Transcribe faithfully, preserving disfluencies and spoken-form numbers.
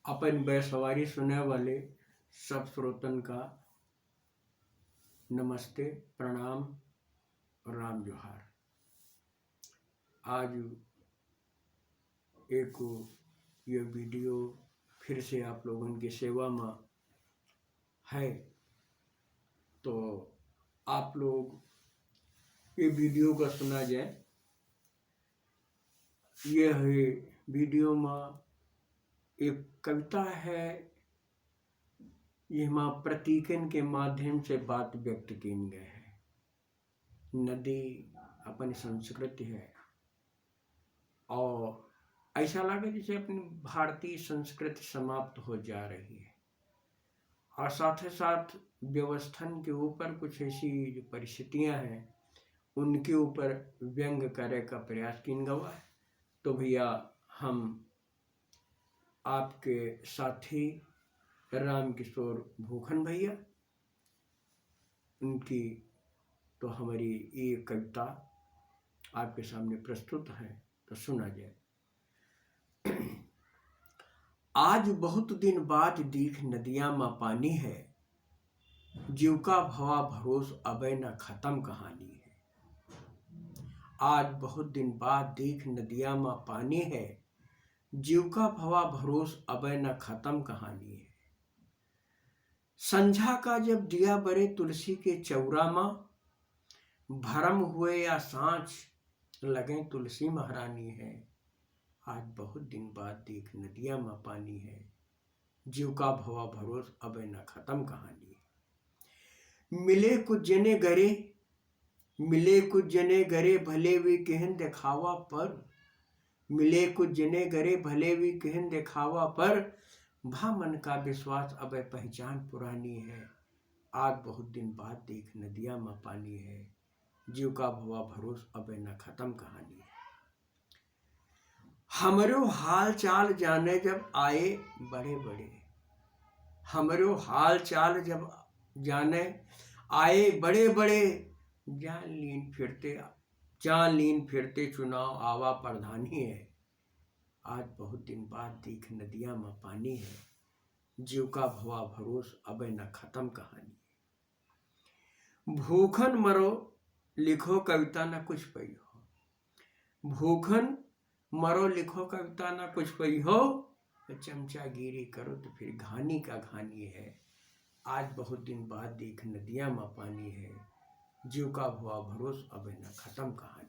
अपन बैसवारी सुने वाले सब श्रोतन का नमस्ते, प्रणाम और राम जोहार। आज एक ये video फिर से आप लोगन के सेवा में है, तो आप लोग ये video का सुना जाए। ये है video में एक कविता है, ये में प्रतीकन के माध्यम से बात व्यक्त कीन गए है। नदी अपन संस्कृति है और ऐसा लगे जैसे अपनी भारतीय संस्कृति समाप्त हो जा रही है और साथ ही साथ व्यवस्थन के ऊपर कुछ ऐसी जो परिस्थितियां हैं उनके ऊपर व्यंग करे का प्रयास कीन गवा है। तो भैया हम आपके साथी राम किशोर भूखन भैया, उनकी तो हमारी ये कविता आपके सामने प्रस्तुत है, तो सुना जाए। आज बहुत दिन बाद दीख नदिया मा पानी है, जीव का भवा भरोस अबे न खत्म कहानी है। आज बहुत दिन बाद दीख नदिया मा पानी है, जीव का भवा भरोस अबे न खत्म कहानी है। संझा का जब दिया बरे तुलसी के चौरा मा, भरम हुए या सांच लगे तुलसी महारानी है। आज बहुत दिन बाद दीख नदिया मा पानी है, जीव का भवा भरोस अबे न खत्म कहानी है। मिले कुछ जने गरे, मिले कुछ जने गरे भले वी किहन देखावा पर, मिले कुछ जने गरे भले वी किहन देखावा पर, भा मन का विश्वास अबे पहचान पुरानी है। आज बहुत दिन बाद दीख नदिया मा पानी है, जीव का भवा भरोस अबे न खत्म कहानी है। हमरो हाल चाल जाने जब आए बड़े बड़े, हमरो हाल चाल जब जाने आए बड़े बड़े, जान लीन फिरते, जान लीन फिरते चुनाव आवा प्रधानी है। आज बहुत दिन बाद दीख नदिया मा पानी है, जीव का भवा भरोस अबे न खत्म कहानी है। भूखन मरो लिखो कविता न कुछ पइहो, भूखन मरो लिखो कविता न कुछ पइहो, चमचागिरी करो तो फिर घानी का घानी है। आज बहुत दिन बाद दीख नदिया मा पानी है, जीव का भवा भरोस अबे न खत्म कहानी।